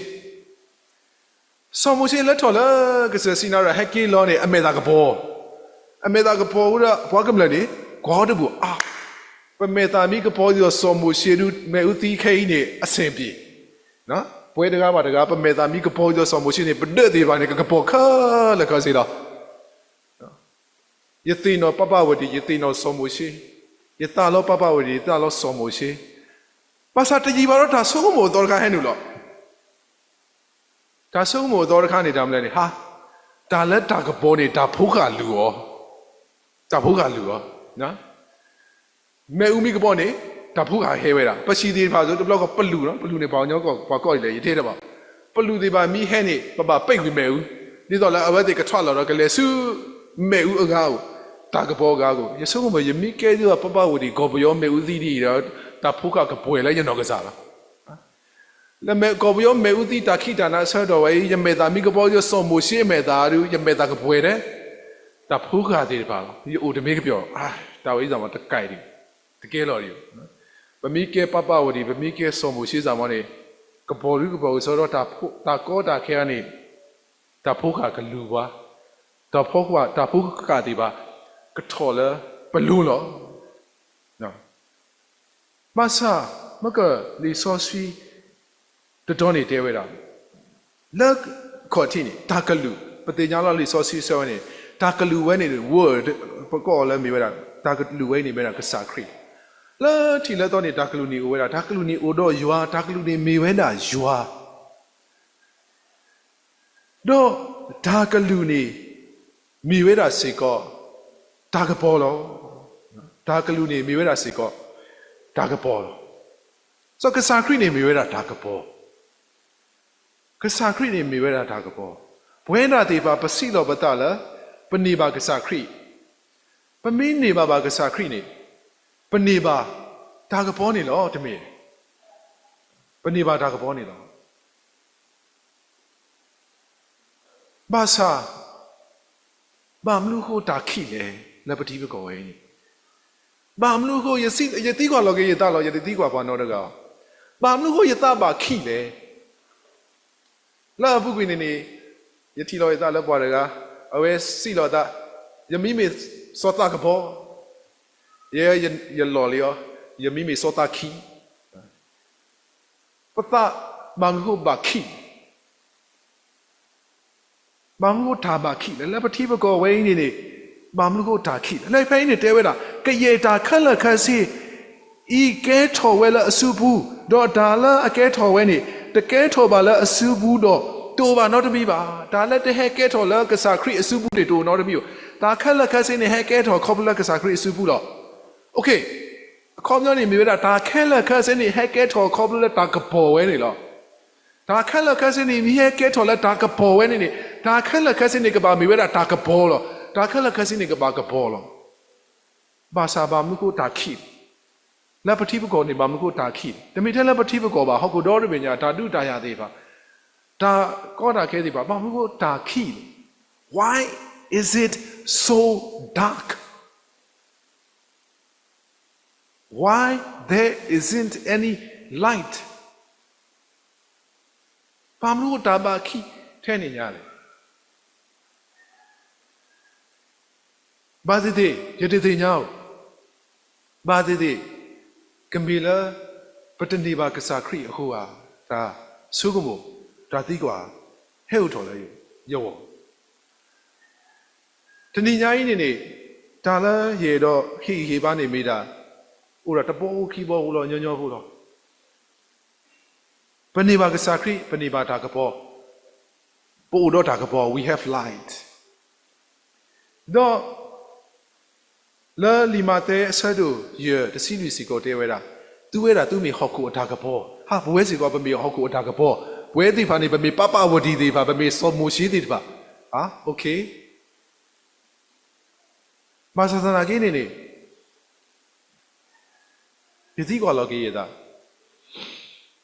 စီၤမိၤၡ့လၢထီၣ်လၢကစၢၢ်စံနါရၣ်ဟဲက့ၤလီၤန့ၣ် အမဲာ်သၣ်ကပီၤ, အမဲာ်သၣ်ကပီၤဝဲဒၣ်ပှၤကမျၢၢ်န့ၣ် ကွၢ်တဘူၣ်အါ, ပမဲာ်သၣ်မ့ၢ်ကပီၤဒ်သိးစီၤမိၤၡ့ဒုး မ့ၣ်အူသံခဲအံၤန့ၣ် အဆင်ပြေ, ပဝဲတဂၤဘၣ်တဂၤ ပမဲာ်သၣ်မ့ၢ်ကပီၤဒ်သိးစီၤမိၤၡ့န့ၣ် ပဒၢးသ့ၣ်တဖၣ်န့ၣ် ကကပီၤခဲလၢာ်ခဲဆ့လီၤ. ယသ့ၣ်နီၣ်ပၢ်ပၢ်ဝတံၤ ယသ့ၣ်နီၣ်စီၤမိၤၡ့, ယသးလီပၢ်ပၢ်ဝတံၤ ယသးလီစီၤမိၤၡ့, ဘၣ်ဆၣ်တယံာ်ဘၣ်ဒီးတၢ်ဆိကမိၣ်အသီတခါဟဲနုာ်လီၤ. တၢ်ဆိကမိၣ်အသီတခါန့ၣ် တၢ်မနုၤလဲၣ်န့ၣ် ဟါ, တၢ်လၢတၢ်ကပီၤန့ၣ် တၢ်ဖိဃၢ်လုၢ်အီၤ, တၢ်ဖိဃၢ်လုၢ်အီၤ, မ့ၣ်အူမ့ၢ်ကပီၤန့ၣ် တၢ်ဖိဃၢ်ဟဲဝဲဒၣ်, ပဆံးသ့ၣ်တဖၣ်သိး တဘျီဃီပလူၢ်နီၤ, ပလူၢ်န့ၣ် ပှၤကညီကီၢ် ပှၤကိးဒ်လဲၣ် ယတဲတဘၣ်, ပလူၢ်သ့ၣ်တဖၣ်မ့ၢ်ဟဲန့ၣ် ပဘၣ်ပဲာ်ကွံာ်မ့ၣ်အူ, ဒ်သိးလၢအဝဲသ့ၣ်ကထွးလီၤဒီးကလဲၤဆူ မ့ၣ်အူအဂၤအိၣ်, တၢ်ကပီၤအဂၤအဂီၢ်, ယဆိကမိၣ် ယမ့ၢ်ကဲဒ်သိးပၢ်ပၢ်ဝတံၤ ကီၢ်ပယီၤမ့ၣ်အူသံဒ်အံၤဒီး တၢ်ဖိဃၢ်ကပှဲၤလၢယနီၢ်ကစၢ်လီၤ. လၢမ့ၢ်ကီၢ်ပယီၤမ့ၣ်အူသံတၢ်ခံးတၢ်နၤဆၢကတီၢ်ဝဲအံၤ ယမဲာ်သၣ်မ့ၢ်ကပီၤဒ်စီၤမိၤၡ့အမဲာ်သၣ်ဒီး ယမဲာ်သၣ်ကပှဲၤဒီး တၢ်ဖိဃၢ်သ့ၣ်တဖၣ်လီၤ. ယအိၣ်တမ့ၢ်ကပျီၤ, တၢ်ဝဲအံၤသးမးတကဲဒံး, တကဲလီၤဒံး, ပမ့ၢ်ကဲပၢ်ပၢ်ဝတံၤ ပမ့ၢ်ကဲစီၤမိၤၡ့သးမးန့ၣ် ကပီၤဒုကပီၤကစီဒီ တၢ်ကီတၢ်ခဲန့ၣ် တၢ်ဖိဃၢ်ကလုၢ်ပှၤ, တၢ်ဖိဃၢ် တၢ်ဖိဃၢ်သ့ၣ်တဖၣ် ကထီၣ်လၢပလိၤလီၤ. ဘၣ်ဆၣ် မ့ၢ်ကလံာ်စီဆှံတတီၤန့ၣ်တဲဝဲဒၣ်, လၢခီၣ်ထံးန့ၣ် တၢ်ကလုၢ် ပသ့ၣ်ညါလီၤလံာ်စီဆှံဆၢဝဲန့ၣ် တၢ်ကလုၢ်ဝဲန့ၣ် word ပကိးအီၤလၢမ့ၢ်ဝဲဒၣ် တၢ်ကလုၢ်ဝဲန့ၣ်မ့ၢ်ဝဲဒၣ်ကစၢ်ခရံာ်, လၢထံးလၢသီန့ၣ် တၢ်ကလုၢ်န့ၣ်အိၣ်ဝဲဒၣ်, တၢ်ကလုၢ်န့ၣ်အိၣ်ဒီးယွၤ, တၢ်ကလုၢ်န့ၣ်မ့ၢ်ဝဲဒၣ်ယွၤ ဒီးတၢ်ကလုၢ်န့ၣ် မ့ၢ်ဝဲဒၣ်စ့ၢ်ကီး တၢ်ကပီၤလီၤ. တၢ်ကလုၢ်န့ၣ်မ့ၢ်ဝဲဒၣ်စ့ၢ်ကီး တၢ်ကပီၤလီၤ. စီၤကစၢ်ခရံာ်န့ၣ်မ့ၢ်ဝဲဒၣ်တၢ်ကပီၤ, ကစၢ်ခရံာ်န့ၣ်မ့ၢ်ဝဲဒၣ်တၢ်ကပီၤ, ပဝဲဒၣ်သ့ၣ်တဖၣ် ပစံးလီၤပသးလၢ ပန့ၢ်ဘၣ်ကစၢ်ခရံာ်, ပမ့ၢ်န့ၢ်ဘၣ်ဘၣ်ကစၢ်ခရံာ်န့ၣ်, ပန့ၢ်ဘၣ်တၢ်ကပီၤန့ၣ်လီၤ. တမ့ၢ်, ပန့ၢ်ဘၣ်တၢ်ကပီၤန့ၣ်လီၤ. ဘၣ်ဆၣ်, ဘၣ်မနုၤအဃိတၢ်ခံးလဲၣ် လၢပထံပကီၢ်ဝဲအံၤန့ၣ်, ဘၣ်မနုၤအဃိ ယသံကွၢ်လီၤက့ၤယသးလီၤ, ယတသံကွၢ်ပှၤနီတဂၤအီၤ, ဘၣ်မနုၤအဃိယသးဘၣ်ခံးလဲၣ်. လၢအပူၤကွံာ်န့ၣ်န့ၣ်, ယထံၣ်လီၤယသးလၢပှၤတဂၤ, အဝဲစံးလီၤအသး, ယမံၤမ့ၢ်စီၤသးကပီၤ, ယဲယလီၢ်လံအီၤ, ယမံၤမ့ၢ်စီၤသးခံ. ပသးဘၣ်မနုၤအဃိဘၣ်ခံး, ဘၣ်မနုၤအဃိတၢ်ဘၣ်ခံးလဲၣ် လၢပထံပကီၢ်ဝဲအံၤန့ၣ်န့ၣ်, ဘၣ်မနုၤအဃိတၢ်ခံးလဲၣ်. လၢဖဲအံၤန့ၣ်တဲဝဲဒၣ်, ကယဲၢ်တၢ်ခဲလၢာ်ခဲဆ့ အံၤကဲထီၣ်ဝဲလၢအစုပူၤ, ဒီးတၢ်လၢအကဲထီၣ်ဝဲန့ၣ် တကဲထီၣ်ဘၣ်လၢအစုပူၤဒီး တအိၣ်ဘၣ်နီတမံၤဘၣ်. တၢ်လၢတဟဲကဲထီၣ်လၢကစၢ်ခရံာ်အစုပူၤန့ၣ် တအိၣ်နီတမံၤဘၣ်. တၢ်ခဲလၢာ်ခဲဆ့န့ၣ် ဟဲကဲထီၣ်ခီဖျိလၢကစၢ်ခရံာ်အစုပူၤလီၤ. အခီပညီန့ၣ်မ့ၢ်ဝဲဒၣ် တၢ်ခဲလၢာ်ခဲဆ့န့ၣ် ဟဲကဲထီၣ်ခီဖျိလၢတၢ်ကပီၤဝဲန့ၣ်လီၤ. တၢ်ခဲလၢာ်ခဲဆ့န့ၣ် မ့ၢ်ဟဲကဲထီၣ်လၢတၢ်ကပီၤဝဲန့ၣ်န့ၣ်, တၢ်ခဲလၢာ်ခဲဆ့န့ၣ် ကဘၣ်မ့ၢ်ဝဲဒၣ်တၢ်ကပီၤလီၤ. တၢ်ခဲလၢာ်ခဲဆ့န့ၣ် ကဘၣ်ကပီၤလီၤ. ဘၣ်ဆၣ်ဘၣ်မနုၤအဃိတၢ်ခံး, လၢပထံပကီၢ်န့ၣ် ဘၣ်မနုၤအဃိတၢ်ခံး, တမ့ၢ်ထဲလၢပထံပကီၢ်ဘၣ်, ဟီၣ်ခိၣ်ဒီတဘ့ၣ်ညါ တၢ်ဒုးတၢ်ယၤသ့ၣ်တဖၣ်, တၢ်ကီတၢ်ခဲသ့ၣ်တဖၣ်, ဘၣ်မနုၤအဃိတၢ်ခံးလဲၣ်. Why is it so dark? Why there isn't any light? ဘၣ်မနုၤတၢ်ဘၣ်ခံးထဲန့ၣ်ညါလဲၣ်. ဘၣ်သ့ၣ်သ့ၣ် ယတသ့ၣ်ညါဧိၤ, ဘၣ်သ့ၣ်သ့ၣ် ကမ့ၢ်လၢ ပတန့ၢ်ဘၣ်ကစၢ်ခရံာ်အဃိဧါ, တၢ်ဆိကမိၣ် တၢ်သံကွၢ် ဟဲအိၣ်ထီၣ်လၢယဂီၢ် တနံၤညါအံၤန့ၣ်န့ၣ်, တၢ်လၢယအဲၣ်ဒိးဟ့ၣ်ဂံၢ်ဟ့ၣ်ဘါန့ၣ်မ့ၢ်ဒၣ်, အိၣ်ဒၣ်တဘီဖိခံဘီဖိလီၤ, ညီညီဖိလီၤ. ပန့ၢ်ဘၣ်ကစၢ်ခရံာ်, ပန့ၢ်ဘၣ်တၢ်ကပီၤ, ပအိၣ်ဒီးတၢ်ကပီၤ, we have light. ဒီး လၢလံာ်မးသဲအဆၢဒိၣ်ယဲၢ် တဆံလွံၢ်စ့ၢ်ကီးတဲဝဲဒၣ်, သုဝဲဒၣ်သုမ့ၢ်ဟီၣ်ခိၣ်အတၢ်ကပီၤ, ဟးပဝဲစ့ၢ်ကီး ပမ့ၢ်ဟီၣ်ခိၣ်အတၢ်ကပီၤ, ပဝဲသ့ၣ်တဖၣ်န့ၣ် ပမ့ၢ်ပၢ်ပၢ်ဝီၤတံၢ်သ့ၣ်တဖၣ်, ပမ့ၢ်စီၤမိၤၡ့သ့ၣ်တဖၣ်, အ okay. ဘၣ်ဆၣ်သနာ်က့န့ၣ်န့ၣ်, ယသံကွၢ်လီၤက့ၤယသး,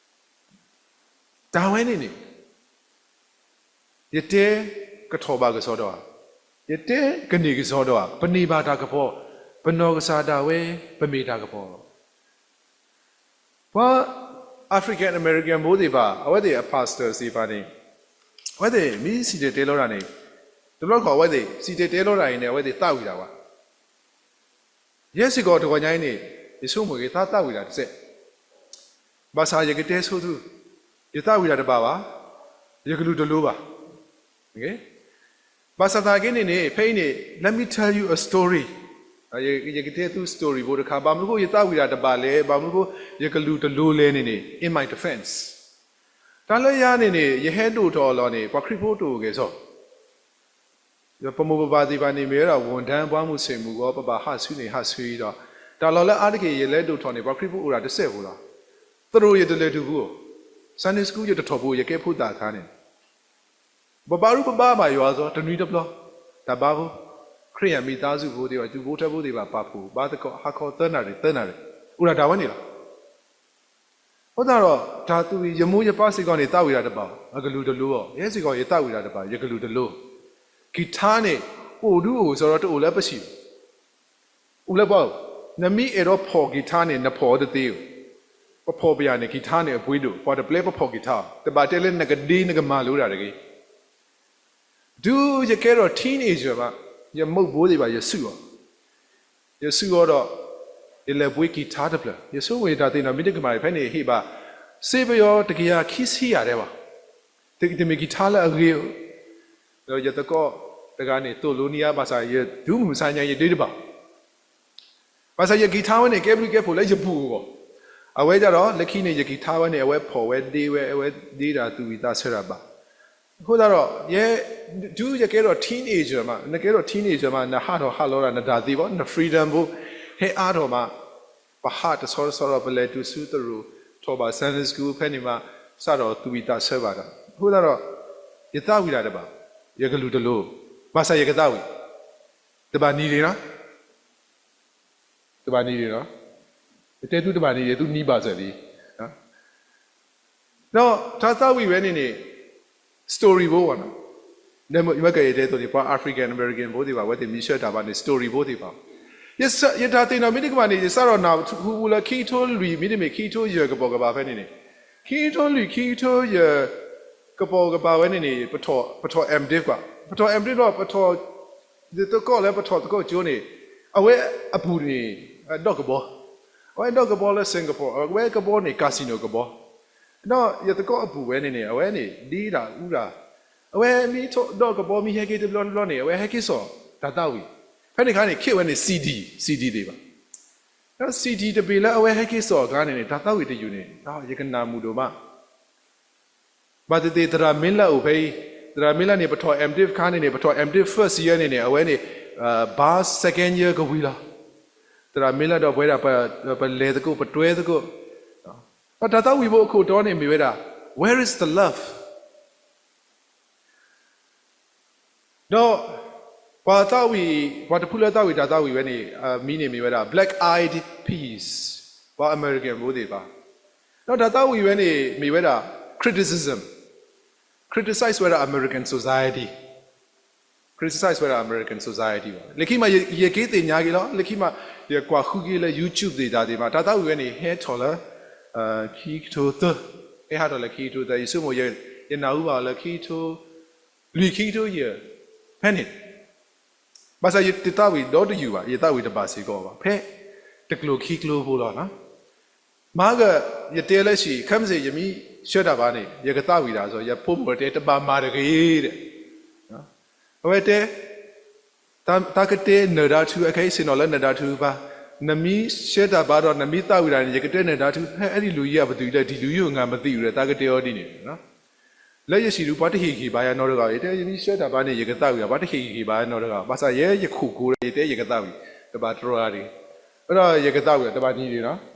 တၢ်ဝဲန့ၣ်န့ၣ်, ယတဲကထီၣ်ဘၣ်ကစီဒီဧါ, ယတဲကန့ၢ်ကစီဒီဧါ, ပန့ၢ်ဘၣ်တၢ်ကပီၤ, ပနီၢ်ကစၢ်ဒၣ်ဝဲ ပမ့ၢ်တၢ်ကပီၤလီၤ. ပှၤ African American ဖိသ့ၣ်တဖၣ်, အဝဲသ့ၣ်အ pastor သ့ၣ်တဖၣ်န့ၣ်, အဝဲသ့ၣ်မ့ၢ်စံၣ်တဲၤတဲလီၤတၢ်န့ၣ်, တဘျီတခီၣ်အဝဲသ့ၣ် စံၣ်တဲၤတဲလီၤတၢ်အံၤန့ၣ် အဝဲသ့ၣ်သးဝံၣ်တၢ်ဘၣ်. ယဲစ့ၢ်ကီးတဂီၤညါအံၤန့ၣ်, ယဆိကမိၣ်က့ၤ သးသးဝံၣ်တၢ်တစဲး, ဘၣ်ဆၣ်ယကတဲဆိသု, ယသးဝံၣ်တၢ်တဘၣ်ဘၣ်, ယကလုၢ်တလိၤဘၣ်. ဘၣ်ဆၣ်သနာ်က့န့ၣ်န့ၣ်, ဖဲအံၤန့ၣ် let me tell you a story. ယကတဲသု story ဖိတခါ, ဘၣ်မနုၤအဃိယသးဝံၣ်တၢ်တဘၣ်လဲၣ်, ဘၣ်မနုၤအဃိ ယကလုၢ်တလိၤလဲၣ်န့ၣ်န့ၣ်, in my defense. တၢ်လၢယၤန့ၣ်န့ၣ် ယဟဲဒိၣ်ထီၣ်အလီၢ်န့ၣ် ပှၤခရံာ်ဖိတအိၣ်ဂဲၤစီၤ ပမိၢ်ပပၢ်သ့ၣ်တဖၣ်န့ၣ် မ့ၢ်ဝဲဒၣ် ဝူၣ်ဒၢပှၤမုၢ်ဆ့ၣ်မုၢ်ဂီၤ, ပဘၣ်ဟးဆူန့ၣ်ဟးဆူအံၤဒီး, တၢ်လီၢ်လၢအါတက့ၢ်ယလဲၤဒိၣ်ထီၣ်န့ၣ် ပှၤခရံာ်ဖိအိၣ်ဒၣ်တစဲးဖိလီၤ. သရိာ်ယတလဲၤတုၤပူၤ, Sunday school ယတထီၣ်ပူၤ, ယကဲဖိသၣ်အခါန့ၣ်, ပဘါရူပဘါဘၣ်ယွၤအသိး တနွံတဘျီ, တၢ်ဘါဖိ, ခရံာ်အမံၤသးစူၤဖိသ့ၣ်တဖၣ်, ဒူၣ်ဖိထၢဖိသ့ၣ်တဖၣ် ပာ်ဖှိၣ်ဘါသကိး ဟါခီသၢနၣ်ရံၣ် သၢနၣ်ရံၣ်, အိၣ်ဒၣ်တၢ်ဝဲန့ၣ်လီၤ. အဃိသတးဒီး တၢ်သူၣ်ဝံၣ် ယမိၢ်ယပၢ်စ့ၢ်ကီးန့ၣ် သးဝံၣ်တၢ်တဘၣ်, အကလုၢ်တလိၤအီၤ, ယဲစ့ၢ်ကီး ယသးဝံၣ်တၢ်တဘၣ်, ယကလုၢ်တလိၤ. ကံၢ်ထါန့ၣ် အိၣ်ဒုးအိၣ်စီဒီး တအိၣ်လၢပဆံးဘၣ်. အိၣ်လၢပှၤဧိၤ, နမ့ၢ်အဲၣ်ဒိးဖီၣ်ကံၢ်ထါန့ၣ် နဖီၣ်အီၤတသ့ဧိၤ. ပဖီၣ်ပယၤန့ၣ် ကံၢ်ထါန့ၣ်အပှ့ၤဒိၣ်, ပှၤတပျဲပဖီၣ်ကံၢ်ထါအီၤ, တဘၣ်တဲလၢနကဒ့နကမၤလိတၢ်တဂ့ၤ. တုၤယကဲထီၣ် teenager မး, ယမိၢ်ဘိသ့ၣ်တဖၣ် ယစုၣ်အီၤ, ယစုၣ်အီၤဒီး ယလဲၤပှ့ၤကံၢ်ထါတဖျၢၣ်, ယဆိကမိၣ်ယတၢ်သ့ၣ်နီၣ် မ့ၢ်တကမၣ် ဖဲန့ၣ်ဟ့ၣ်ဘၣ် စ့ပယီၤတကယၤခံဆံယၤဒဲးဘၣ်, တမ့ၢ်ကံၢ်ထါလၢအဂ့ၤဧိၤ, ဒီးယသကိးတဂၤန့ၣ် သိၣ်လိနံၤဧါ, ဘၣ်ဆၣ်ယတုၤမုၢ်မဆါညါ ယဒ့တဘၣ် ဘၣ်ဆၣ်ယကံၢ်ထါဝဲန့ၣ် ကဲဘျုးကဲဖှိၣ်လၢယပူၤအဂီၢ်, အဝဲဒၣ်ဒီး လၢခံန့ၣ် ယကံၢ်ထါဝဲန့ၣ် အဝဲဖီၣ်ဝဲဒ့ဝဲ, အဝဲဒ့တၢ်သူၣ်ဝံၣ်သးဆၢတၢ်ဘၣ်. အဃိသတးဒီး ယဲ, တုၤယကဲထီၣ် teenager မး, နကဲထီၣ် teenager မး နဟးထီၣ်ဟးလီၤတၢ် နတၢ်သ့ဘၣ်, န freedom ဖိ ဟဲအါထီၣ်မး, ပဟးတဆီတဆီဒီး ပလဲၤတုၤဆူသရိာ်, ထီၣ်ဘၣ် Sunday school ဖဲန့ၣ်မး စးထီၣ်သူၣ်ဝံၣ်သးဆၢဘၣ်တၢ်. အဃိသတးဒီး ယသးဝံၣ်တၢ်တဘၣ်, ယကလုၢ်တလိၤ, ဘၣ်ဆၣ်ယကသးဝံၣ်, တဘၣ်နံၤဒံးနီၤ တဘၣ်နံၤဒံး, ယတဲသုတဘၣ်နံၤဒံး သုနံၤဘၣ်စၢၤလံ. ဒီးတၢ်သးဝံၣ်ဝဲန့ၣ်န့ၣ် story ဖိဘၣ်နီၤ, မ့ၢ်ကယတဲအသိးန့ၣ် ပှၤ African American ဖိသ့ၣ်တဖၣ် အဝဲသ့ၣ်မ့ၢ်ဆှၢတၢ်ဘါန့ၣ် story ဖိသ့ၣ်တဖၣ်, ယတၢ်သ့ၣ်နီၣ်မ့ၢ်တကမၣ်န့ၣ် ယစးထီၣ်နၢ်ဟူပူၤလၢခံကထိလွံၢ် မ့တမ့ၢ်ခံကထိယဲၢ်ကပိာ်ကပၤဖဲန့ၣ်န့ၣ်, ခံကထိလွံၢ် ခံကထိယဲၢ် ကပိာ်ကပၤဝဲန့ၣ်န့ၣ် ပထီၣ် M.Div ကွၢ်, ပထီၣ် M.Div ဒီး ပထီၣ် ယသကိးလၢပထီၣ်သကိးကၠိန့ၣ် အဝဲအပူၤန့ၣ် ဒီးကဘီ, အဝဲဒီးကဘီလၢ Singapore, အဝဲကဘီန့ၣ် casino ကဘီ, ဒီးယသကိးအပူၤဝဲန့ၣ်န့ၣ် အဝဲန့ၣ် ဒ့တၢ်အူတၢ်, အဝဲမ့ၢ်ဒီးကဘီမ့ၢ်ဟဲက့ၤတဘျီတဘျီန့ၣ် အဝဲဟဲက့ၤစိာ်တၢ်သးဝံၣ်, ဖဲန့ၣ်အခါန့ၣ် ခ့ၣ်ဝဲန့ၣ် CD, CD သ့ၣ်တဖၣ်, ဒီး CD တဘ့ၣ်လၢအဝဲဟဲက့ၤစိာ်အခါန့ၣ်န့ၣ် တၢ်သးဝံၣ်တယုၢ်န့ၣ် ယကနၢ်မုာ်ဒိၣ်မး ဘၣ်သ့ၣ်သ့ၣ် သရၣ်မ့လၢအိၣ်ဖဲအံၤ, သရၣ်မ့လၢန့ၣ် ပထီၣ် M.Div ခါန့ၣ်န့ၣ် ပထီၣ် M.Div first year န့ၣ်န့ၣ် အဝဲန့ၣ် ဘါ second year ကဝံၤလီၤ. သရၣ်မ့လၢဒီးပဝဲဒၣ် ပလဲၤသကိး ပတွဲသကိး, ဒီးတၢ်သးဝံၣ်ဖိအခိၣ်တီန့ၣ်မ့ၢ်ဝဲဒၣ် Where is the love? ဒီးပှၤသးဝံၣ်, ပှၤတဖုလၢသးဝံၣ်တၢ်သးဝံၣ်ဝဲန့ၣ် မံၤန့ၣ်မ့ၢ်ဝဲဒၣ် Black Eyed Peas, ပှၤ American ဖိသ့ၣ်တဖၣ်, ဒီးတၢ်သးဝံၣ်ဝဲန့ၣ်မ့ၢ်ဝဲဒၣ် criticism, criticize ဝဲဒၣ် American society, criticize ဝဲဒၣ် American society ဘၣ်. လၢခံမး ယက့ၤသ့ၣ်ညါက့ၤလီၤ. လၢခံမး ယကွၢ်ဃုက့ၤလၢ YouTube သ့ၣ်တဖၣ်သ့ၣ်မး တၢ်သးဝံၣ်ဝဲန့ၣ် ဟဲထီၣ်လၢ ခံကထိသၢ, ဟဲဟးထီၣ်လၢခံကထိသၢ, ယဆိကမိၣ် ယနၢ်ဟူဘၣ်လၢခံကထိ လွံၢ်ခံကထိယဲၢ် ဖဲန့ၣ်, ဘၣ်ဆၣ်ယတသးဝံၣ်ဒီတယုၢ်ဘၣ်, ယသးဝံၣ်တဘၣ်စ့ၢ်ကီးဘၣ်, ဖဲတကျိၤခံကျိၤဖိလီၤ. မၤက ယတဲလၢ ခဲမုၢ်ဆ့ၣ်ယမ့ၢ်ဆှၢတၢ်ဘါန့ၣ် ယကသးဝံၣ်ဒၣ်စီၤ, ယဖိမုၣ်တဲ တဘၣ်မၤတဂ့ၤ, အဝဲတဲ တၢ်ကတဲနၢၤဒါထူ အခဲအံၤဆ့ၣ်နီၤလၢနၢၤဒါထူဘၣ်, နမ့ၢ်ဆှၢတၢ်ဘါဒီး နမ့ၢ်သးဝံၣ်ဒၣ်န့ၣ် ယကတဲနၢၤဒါထူ ဖဲအဲဒံးလူၤယၤပသူၣ်လၢ ဒံးလူၤယၤ ငါမသံဝဲဒီး တၢ်ကတဲအီၤဒ်န့ၣ်, လၢယစံးဒုး ပှၤတဟ့ၣ်ဂံၢ်ဘါယၤနီတဂၤ, ယတဲယမ့ၢ်ဆှၢတၢ်ဘါန့ၣ် ယကသးဝံၣ်, ပှၤတဟ့ၣ်ဂံၢ်ဘါယၤနီတဂၤ, ဘၣ်ဆၣ်ယဲယခိၣ်ကိးဒီး ယတဲယကသးဝံၣ်, တဘၣ်တြီတဂ့ၤ, ဒီးယကသးဝံၣ်ဒီး တဘၣ်နံၤဒံးနီၤ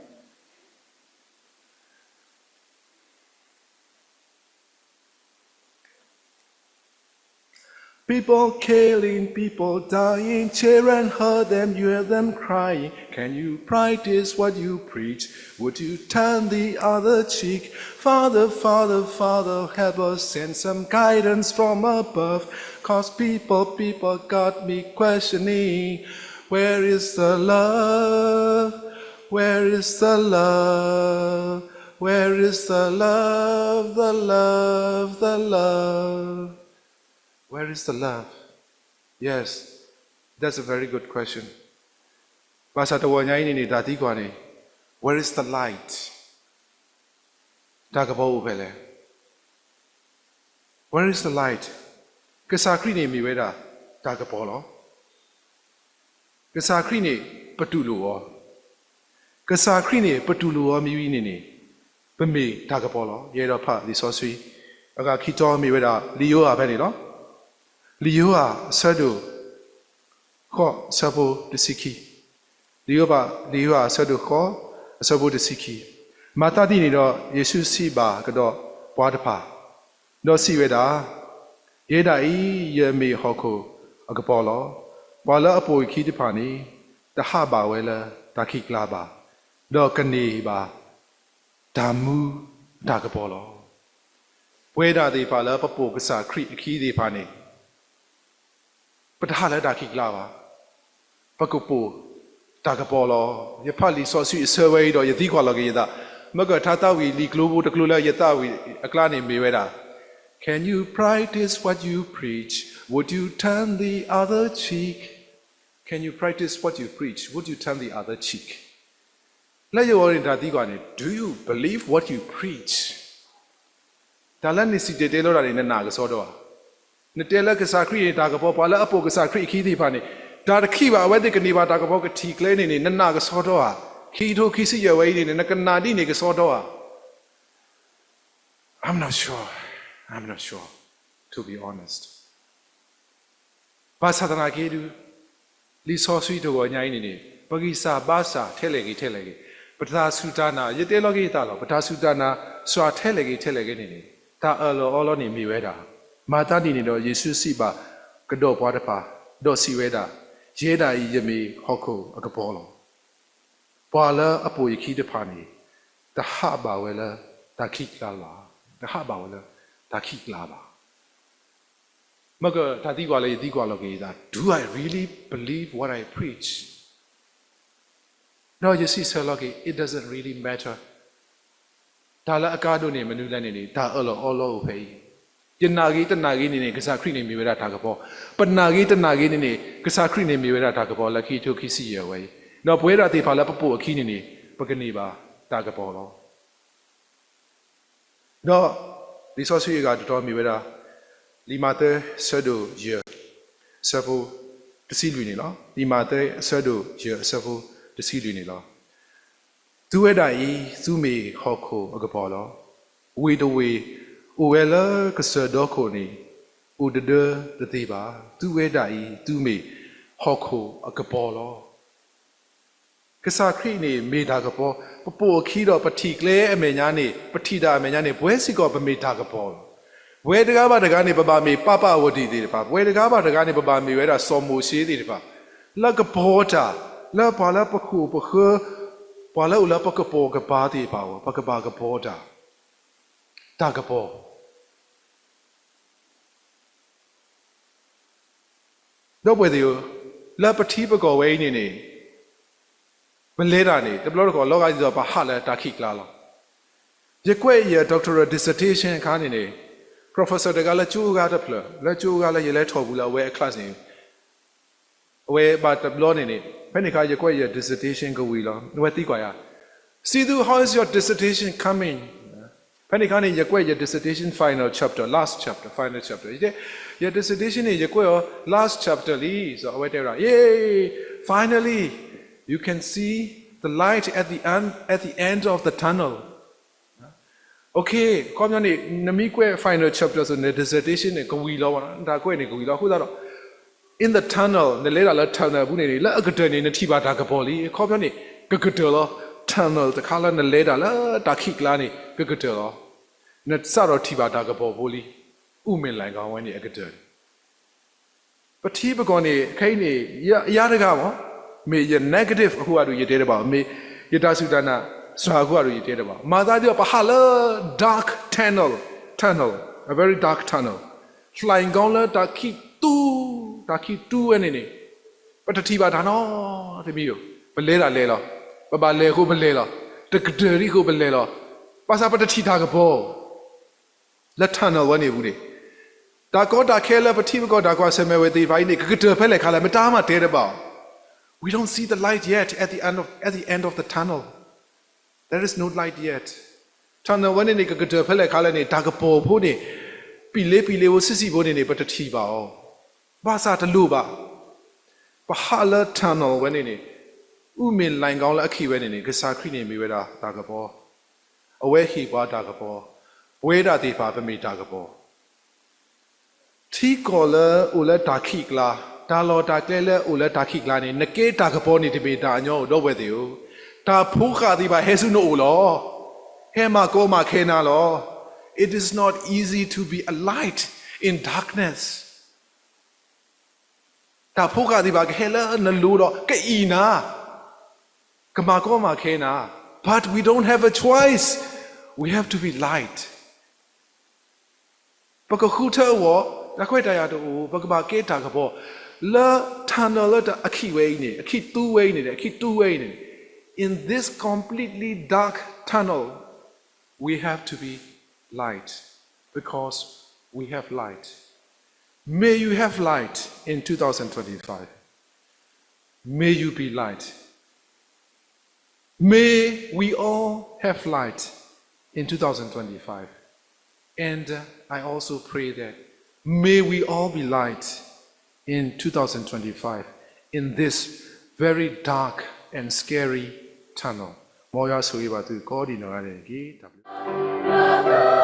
People killing, people dying, children hurt them, you hear them crying. Can you practice what you preach? Would you turn the other cheek? Father, Father, Father, help us, send some guidance from above. 'Cause people, people got me questioning. Where is the love? Where is the love? Where is the love, the love, the love? Where is the love? Yes, that's a very good question. ဘၣ်ဆၣ်တဝီညါအံၤန့ၣ်န့ၣ် တၢ်သံကွၢ်န့ၣ် Where is the light? တၢ်ကပီၤအိၣ်ဖဲလဲၣ်. Where is the light? ကစၢ်ခရံာ်န့ၣ်မ့ၢ်ဝဲဒၣ်တၢ်ကပီၤလီၤ. ကစၢ်ခရံာ်န့ၣ် ပတူၢ်လိာ်အီၤ, ကစၢ်ခရံာ်န့ၣ် ပတူၢ်လိာ်အီၤမံၤမံၤန့ၣ်န့ၣ် ပမ့ၢ်တၢ်ကပီၤလီၤ. ယအဲၣ်ဒိးဖးလံာ်စီဆှံ အဂၤခံတီမ့ၢ်ဝဲဒၣ် လံာ်ယိၤဟၣ်ဖဲန့ၣ်လီၤ. လံာ်ယိၤဟၣ်အဆၢဒိၣ် ဃိး အဆၢဖိတဆံခံ, လံာ်ယိၤဟၣ် လံာ်ယိၤဟၣ်အဆၢဒိၣ်ဃိး အဆၢဖိတဆံခံ, မၤသးဒ်န့ၣ်ဒီး ယ့ၣ်ၡူးစံးဘၣ်ကဒီးပှၤတဖၣ်, ဒီးစံးဝဲဒၣ်, ယဲဒၣ်အံၤ ယမ့ၢ်ဟီၣ်ခိၣ်အကပီၤလီၤ. ပှၤလၢအပိာ်ယခံတဖၣ်န့ၣ် တဟးဘၣ်ဝဲလၢတၢ်ခံးကျါဘၣ်, ဒီးကန့ၢ်ဘၣ်တၢ်မူတၢ်ကပီၤလီၤ. ပဝဲဒၣ်သ့ၣ်တဖၣ်လၢပပိာ်ကစၢ်ခရံာ်အခံသ့ၣ်တဖၣ်န့ၣ် ပတဟးလၢတၢ်ခံးကျါဘၣ်. ပကပိာ်တၢ်ကပီၤလီၤ. ယဖးလံာ်စီဆှံအဆၢဝဲအံၤဒီး ယသံကွၢ်လီၤက့ၤယသး, မ့ၢ်ကထါသးဝံၣ်လံာ်ကျိၤဖိတကျိၤလၢယသးဝံၣ်အကျါန့ၣ်မ့ၢ်ဝဲဒၣ်, Can you practice what you preach? Would you turn the other cheek? Can you practice what you preach? Would you turn the other cheek? လၢယဂီၢ်န့ၣ်တၢ်သံကွၢ်န့ၣ် Do you believe what you preach? တၢ်လၢနစံၣ်တဲၤတဲလီၤတၢ်န့ၣ် နနာ်ကစီဒီဧါ. နတဲလၢကစၢ်ခရံာ်န့ၣ် တၢ်ကပီၤ, ပှၤလၢအပိာ်ကစၢ်ခရံာ်အခံသ့ၣ်တဖၣ်န့ၣ် တၢ်တခံးဘၣ် အဝဲသ့ၣ်ကန့ၢ်ဘၣ်တၢ်ကပီၤကထံၣ်ကျဲန့ၣ်န့ၣ် နနာ်ကစီဒီဧါ. ခံကထိခံဆံယဲၢ်ဝဲအံၤန့ၣ် နကနာ်ဒ်န့ၣ်ကစီဒီဧါ. I'm not sure. I'm not sure, to be honest. ဘၣ်ဆၣ်သနာ်က့ဒုး လံာ်စီဆှံတဂီၢ်ညါအံၤန့ၣ်န့ၣ် ပဂံၢ်စၢ်ဘါစၢ်ထဲလဲၣ်ဂ့ၤထဲလဲၣ်ဂ့ၤ, ပတၢ်စူၢ်တၢ်နာ်, ယတဲလီၤက့ၤယသးလီၤ, ပတၢ်စူၢ်တၢ်နာ်စှၤထဲလဲၣ်ဂ့ၤထဲလဲၣ်ဂ့ၤန့ၣ်န့ၣ် တၢ်အၢၣ်လီၤအီလီၤန့ၣ်မ့ၢ်ဝဲဒၣ်, မၤသးဒ်န့ၣ်ဒီး ယ့ၣ်ၡူးစံးဘၣ်ကဒီးပှၤတဖၣ်, ဒီးစံးဝဲဒၣ်, ယဲဒၣ်အံၤ ယမ့ၢ်ဟီၣ်ခိၣ်အကပီၤလီၤ. ပှၤလၢအပိာ်ယခံတဖၣ်န့ၣ် တဟးဘၣ်ဝဲလၢတၢ်ခံးကျါဘၣ်, တဟးဘၣ်ဝဲလၢတၢ်ခံးကျါဘၣ်. မ့ၢ်ကတၢ်သံကွၢ်လၢယသံကွၢ်လီၤက့ၤအသး Do I really believe what I preach? ဒီးယစံးဆၢလီၤက့ၤ It doesn't really matter. တၢ်လၢအကါဒိၣ်န့ၣ် မနုၤလဲၣ်န့ၣ်န့ၣ် တၢ်အၢၣ်လီၤအီလီၤအိၣ်ဖဲအံၤ, ယနာ်ဂ့ၤတနာ်ဂ့ၤန့ၣ်န့ၣ် ကစၢ်ခရံာ်န့ၣ်မ့ၢ်ဝဲဒၣ်တၢ်ကပီၤ, ပနာ်ဂ့ၤတနာ်ဂ့ၤန့ၣ်န့ၣ် ကစၢ်ခရံာ်န့ၣ်မ့ၢ်ဝဲဒၣ်တၢ်ကပီၤလၢခံကထိခံဆံယဲၢ်ဝဲအံၤ, ဒီးပဝဲဒၣ်သ့ၣ်တဖၣ်လၢပပိာ်အခံန့ၣ်န့ၣ် ပကန့ၢ်ဘၣ်တၢ်ကပီၤလီၤ. ဒီးလံာ်စီဆှံအဂၤတတီၤမ့ၢ်ဝဲဒၣ် လံာ်မးသဲအဆၢဒိၣ်ယဲၢ် အဆၢဖိတဆံလွံၢ်န့ၣ်လီၤ. လံာ်မးသဲအဆၢဒိၣ်ယဲၢ်အဆၢဖိတဆံလွံၢ်န့ၣ်လီၤ. သုဝဲဒၣ်အံၤ သုမ့ၢ်ဟီၣ်ခိၣ်အကပီၤလီၤ. ဝ့ၢ်တဝ့ၢ်အိၣ်ဝဲလၢကစၢၢ်ဒီခိၣ်န့ၣ် အိၣ်တဒၢတသ့ဘၣ်. သုဝဲဒၣ်အံၤ သုမ့ၢ်ဟီၣ်ခိၣ်အကပီၤလီၤ. ကစၢ်ခရံာ်န့ၣ်မ့ၢ်တၢ်ကပီၤ, ပပိာ်အခံဒီးပထံၣ်ကျဲအမဲာ်ညါန့ၣ်, ပထံၣ်တၢ်အမဲာ်ညါန့ၣ် ပဝဲစ့ၢ်ကီးပမ့ၢ်တၢ်ကပီၤလီၤ. ပဝဲတဂၤဘၣ်တဂၤန့ၣ် ပဘၣ်မ့ၢ်ပၢ်ပၢ်အဝဲတံၢ်သ့ၣ်တဖၣ်, ပဝဲတဂၤဘၣ်တဂၤန့ၣ် ပဘၣ်မ့ၢ်ဝဲဒၣ်စီၤမိၤၡ့သ့ၣ်တဖၣ်, လၢကပီၤတၢ်, လၢပှၤလၢပဃိာ်ပဃၢ, ပှၤလၢအိၣ်လၢပကပိာ်ကပၤသ့ၣ်တဖၣ်အဂီၢ် ပကဘၣ်ကပီၤတၢ်, တၢ်ကပီၤ ဒီပုၢ်ဝဲၢ်သ့ၣ်ဧၢ, လၢပထံပကီၢ်ဝဲအံၤန့ၣ်န့ၣ်, ပလဲၤတၢ်န့ၣ် တဘျီတခီၣ် လီၤဂာ်ဒ်သိးပဟးလၢတၢ်ခံးကျါလီၤ. ယကွဲးယ doctoral dissertation အခါန့ၣ်န့ၣ်, professor တဂၤလၢကၠိအဂၤတဖျၢၣ်, လၢကၠိအဂၤလၢယလဲၤထီၣ်ပူၤလၢအဝဲအ class န့ၣ် အဝဲဘၣ်တဘျီန့ၣ်န့ၣ်, ဖဲန့ၣ်အခါ ယကွဲးယ dissertation ကဝံၤလီၤ. အဝဲသံကွၢ်ယၤ, စံသူ, how is your dissertation coming? ဖဲန့ၣ်အခါန့ၣ် ယကွဲးယ dissertation final chapter, last chapter, final chapter. ယတဲ, ယ dissertation န့ၣ် ယကွဲးအီၤ last chapter လံ. အဝဲတဲဝဲဒၣ်, yay, finally, you can see the light at the end, at the end of the tunnel. Okay, အခီပညီန့ၣ် နမ့ၢ်ကွဲး final chapter အသိး န dissertation န့ၣ် ကဝံၤလီၤဘၣ်, နတၢ်ကွဲးန့ၣ် ကဝံၤလီၤ. အဃိသတးဒီး in the tunnel, နလဲၤတၢ်လၢ tunnel ပူၤန့ၣ်န့ၣ် လၢအကတၢၢ်န့ၣ် နထံၣ်ဘၣ်တၢ်ကပီၤလံ. အခီပညီန့ၣ် ကကတၢၢ်လီၤ. Tunnel တခါလၢနလဲၤတၢ်လၢတၢ်ခံးကျါန့ၣ် ကကတၢၢ်လီၤ. နစးထီၣ်ထံၣ်ဘၣ်တၢ်ကပီၤဖိလံ. အူမဲာ်လၢ်ကီဝဲန့ၣ်အကတၢၢ်န့ၣ် ပထံပကီၢ်န့ၣ် ခဲအံၤန့ၣ် ယၤတဂၤမ့ၢ်, မ့ၢ်ယ negative အဃိအဒိၣ်ယတဲတဘၣ်, မ့ၢ်ယတၢ်စူၢ်တၢ်နာ်စှၤအဃိအဒိၣ်ယတဲတဘၣ်. မၤသးဒ်သိးပဟးလၢ dark tunnel, tunnel, a very dark tunnel, လှိုဏ်ခေါင်းလၢတၢ်ခံးသူ, တၢ်ခံးသူဝဲန့ၣ်န့ၣ်, ပတထံၣ်ဘၣ်တၢ်နီတမံၤဧိၤ. ပလဲၤတၢ်လဲၤလီၤ. ပဘၣ်လဲၤအဃိပလဲၤလီၤ. တကတၢၢ်ဒံးအဃိပလဲၤလီၤ. ဘၣ်ဆၣ်ပတထံၣ်တၢ်ကပီၤ လၢ tunnel ဝဲန့ၣ်အပူၤန့ၣ်, တၢ်ကီတၢ်ခဲလၢပထံပကီၢ်တၢ်ကွၢ်ဆၢၣ်မဲာ်ဝဲသ့ၣ်တဖၣ်အံၤန့ၣ် ကကတၢၢ်ဖဲလဲၣ်ခါလဲၣ် မတၤမးတဲတဘၣ်အီၤ. We don't see the light yet at the end of, at the end of the tunnel. There is no light yet. Tunnel ဝဲန့ၣ်န့ၣ် ကကတၢၢ်ဖဲလဲၣ်ခါလဲၣ်န့ၣ် တၢ်ကပီၤဖိန့ၣ်, ပံာ်လ့ပံာ်လ့ဖိဆံးဆံးဖိန့ၣ်န့ၣ် ပတထံၣ်ဘၣ်အီၤ. ဘၣ်ဆၣ်တလိၣ်ဘၣ်. ပဟးလၢ tunnel ဝဲန့ၣ်န့ၣ်, အူမဲာ်လှိုဏ်ခေါင်းလၢအခံးဝဲန့ၣ်န့ၣ် ကစၢ်ခရံာ်န့ၣ်မ့ၢ်ဝဲဒၣ်တၢ်ကပီၤ, အဝဲဟ့ၣ်ပှၤတၢ်ကပီၤ, ပဝဲဒၣ်သ့ၣ်တဖၣ်ပမ့ၢ်တၢ်ကပီၤ. ထံကီၢ်လၢအိၣ်လၢတၢ်ခံးကျါ, တၢ်လီၢ်တၢ်ကျဲလၢအိၣ်လၢတၢ်ခံးကျါန့ၣ် နကဲတၢ်ကပီၤန့ၣ်တမ့ၢ်တၢ်အညီဧိၤ ဒီပုၢ်ဝဲၢ်သ့ၣ်ဧၢ. တၢ်ဖိဃၢ်သ့ၣ်တဖၣ်ဟဲဆူနအိၣ်လီၤ. ဟဲမၤကီမၤခဲနၤလီၤ. It is not easy to be a light in darkness. တၢ်ဖိဃၢ်သ့ၣ်တဖၣ်ကဟဲလၢနလိၤဒီးကအံၣ်နၤ, ကမၤကီမၤခဲနၤ, but we don't have a choice. We have to be light. ပကဃုထၢအဂီၢ်, တၢ်ခွဲးတၢ်ယာ်တအိၣ်, ပကဘၣ်ကဲတၢ်ကပီၤ, လၢ tunnel လၢအခံးဝဲအံၤန့ၣ်, အခံးသူဝဲအံၤန့ၣ်, အခံးသူဝဲအံၤန့ၣ်, in this completely dark tunnel, we have to be light, because we have light. May you have light in two thousand twenty-five. May you be light. May we all have light in two thousand twenty-five. And uh, I also pray that may we all be light in two thousand twenty-five in this very dark and scary tunnel. မ်ယွၤဆိၣ်ဂ့ၤဘၣ်သုကိးဒံးနီၢ်ဂၤဒဲးန့ၣ်တက့ၢ်. တၢ်ဘျုး